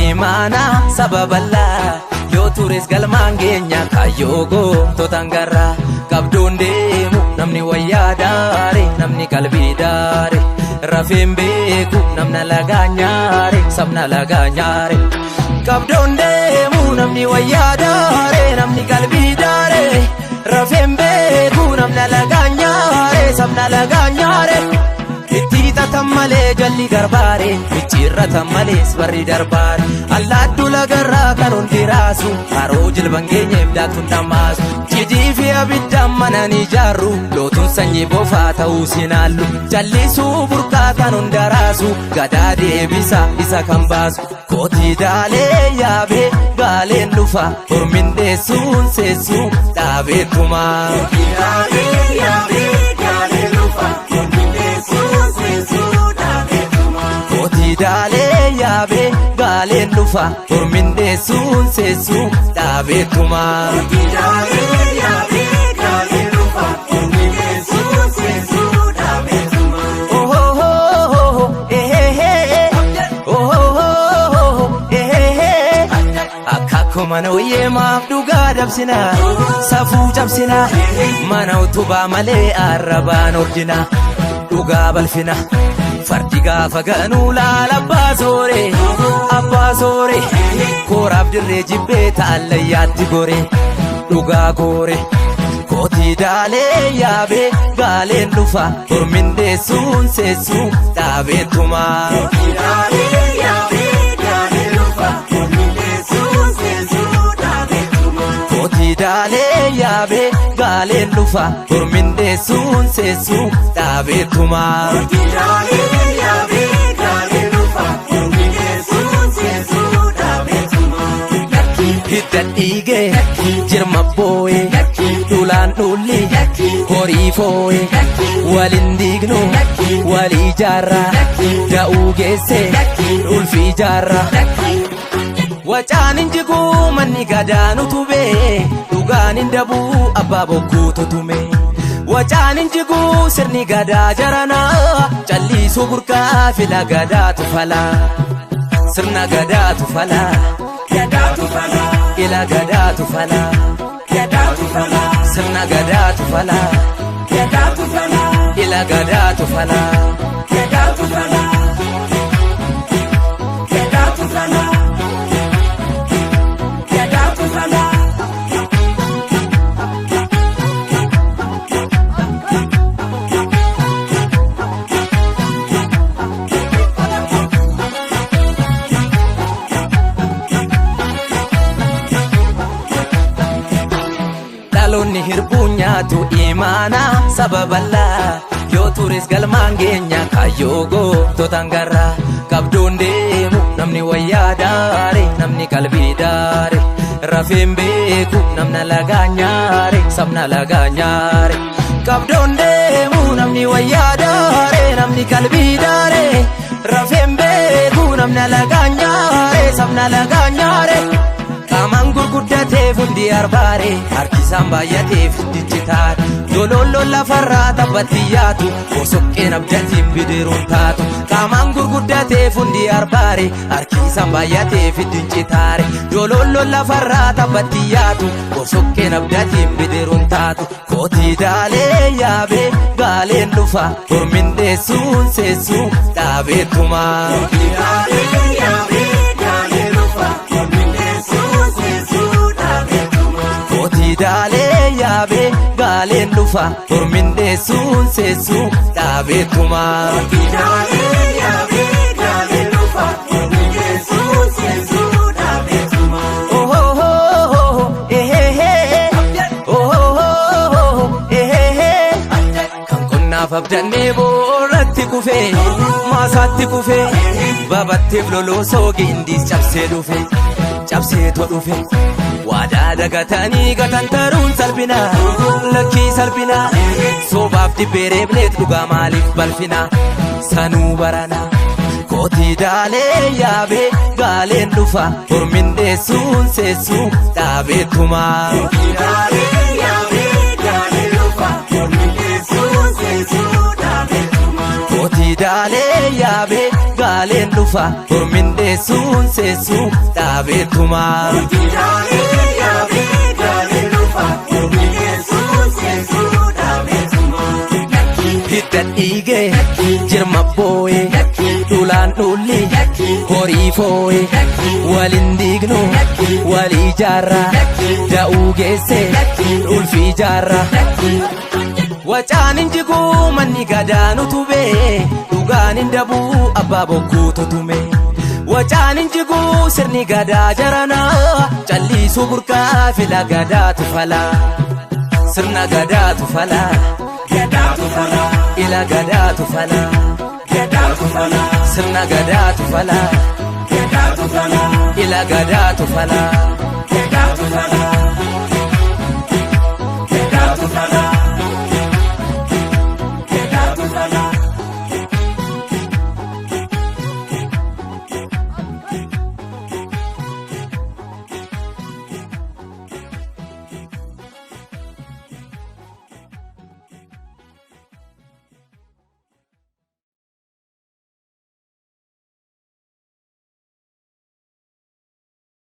Imaanaa saba bal'aa yoo tures galmaan geenya kaayyoo goototaan garraa qabdoon deemu namni wayyaa daare namni qalbii daare rafeen beeku namna lagaa nyaare sabna lagaa nyaare qabdoon deemu namni wayyaa daare namni qalbii daare rafeen beeku namna lagaa nyaare sabna lagaa nyaare. Itti hixatan malee jalli garbaare micciirratan malees barri darbaare allaattuu lagarraa kan hundi raasu haroo jilban geenyeef daaktuun dhammaasu cidii fi abiddaan mana ni ijaarru lootuun sanyii bofaa ta'uu sinaallu jallisuu burqaa kan hunda raasu gadaa deebisa isa kan baasu kootii daalee yaabee gaaleen dhufa hormin deessuun seessuu dhaabeetumaa. Daalee yaabee gaalee dhufa Ormi seensuu dhaabeetuma. Kootii daalee yaabee gaaleen dhufa hormin deessuun seessuu dhaabeetumaa. Daalee yaabee gaalee dhufa Ormi seensuu dhaabeetuma. Ohohoho ehehe ohohoho ehehe Akaakuu mana wayyeemaaf dhugaa dabsina safuu cabsina mana utubaa malee arrabaan ordina dhugaa balfina fardi gaafa ganuu laala abbaa soore abbaa soore kooraaf dirree jibbee taallayyaatti gore dhugaa goore. Kootii daalee yaabee gaaleen dhufa hormin deessuun seessuu dhaabeetumaa. Daalee yaabee gaalee dhufa Ormi seensuu dhaabeetuma. Kootii daalee yaabee gaaleen dhufa hormin deessuun seessuu dhaabeetumaa. Daalee yaabee gaalee dhufa Ormi seensuu dhaabeetuma. Hidda dhiigee jirma boo'ee dhulaan dhulli horii foo'ee waliin diignu walii jaarraa da'uu geesse ulfii jaarraa. Wacaan hin jiguu manni gadaan utubee dhugaan hin dabuu abbaa bokkuu tutume. Wacaan hin jiguu sirni gadaa jaranaa calliisuu burqaa fila gadaatu falaa. Sirna gadaatu falaa. Gadaatu falaa. Ila gadaatu falaa. Gadaatu falaa. Sirna gadaatu falaa. Gadaatu falaa. Ila gadaatu falaa. Gadaatu falaa. Gadaatu falaa. Gadaatu falaa. Dhaloonni hirbuu nyaatu imaanaa saba bal'aa yoo tures galmaan geenya kaayyoo goototaan garraa qabdoon deemu namni wayyaa daare namni qalbii daare rafeen beeku namna lagaa nyaare sabna lagaa nyaare qabdoon deemu namni wayyaa daare namni qalbii daare rafeen beeku namna lagaa nyaare sabna lagaa nyaare. Qaamaan gurguddateef hundi arbaare harkisaan baay'ateef dijjitaadha. Dololloon lafarraa taphatti yaatu bosoqqeen abdatiin bidiruun taatu. Qaamaan gurguddateef hundi arbaare harkisaan baay'ateef dijjitaare. Dololloon lafarraa taphatti yaatu bosoqqeen abdatiin bidiruun taatu. Kootii daalee yaabee gaaleen dhufa hormin deessuun seessuu dhaabeetumaa. Daalee yaabee gaalee dhufa Ormi seensuu dhaabeetuma. Kootii daalee yaabee gaaleen dhufa hormin deessuun seessuu dhaabeetumaa. Daalee yaabee gaalee dhufa Ormi seensuu dhaabeetuma. Ohohoho ehehe ohohoho ehehe Kan qonnaaf abdannee boorratti kufee maasaatti kufee babatteef loloosoo gindiis cabsee dhufe cabseetoo dhufe waadaa dagatanii gatantaruun salphina lakkii salphina sobaaf dibbee reebneet dhugaa maaliif balfina sanuu barana. Kootii daalee yaabee gaaleen dhufa hormin deessuun seessuu dhaabeetumaa. Daalee yaabee gaalee dhufa Ormi seensuu dhaabeetuma. Kootii daalee yaabee. Gaaleen dhufa hormindeessuun seessuu dhaabeetumaa. Gaalee yaabee gaaleen dhufa hormindeessuun seessuu dhaabeetuma. Hidda dhiigee jirma boo'ee dhulaan dhulli horii foo'ee waliin diignu walii jaarraa da'uu geesse ulfii jaarraa. Wacaan hin jiguu manni gadaanu tubee dhugaan hin dabuu abbaa bokkuu tutume. Wacaan hin jiguu sirni gadaa jaranaa calliisuu burqaa fila gadaatu falaa. Sirna gadaatu falaa. Gadaatu falaa. Ila gadaatu falaa. Gadaatu falaa. Sirna gadaatu falaa. Gadaatu falaa. Ila gadaatu falaa. Gadaatu falaa.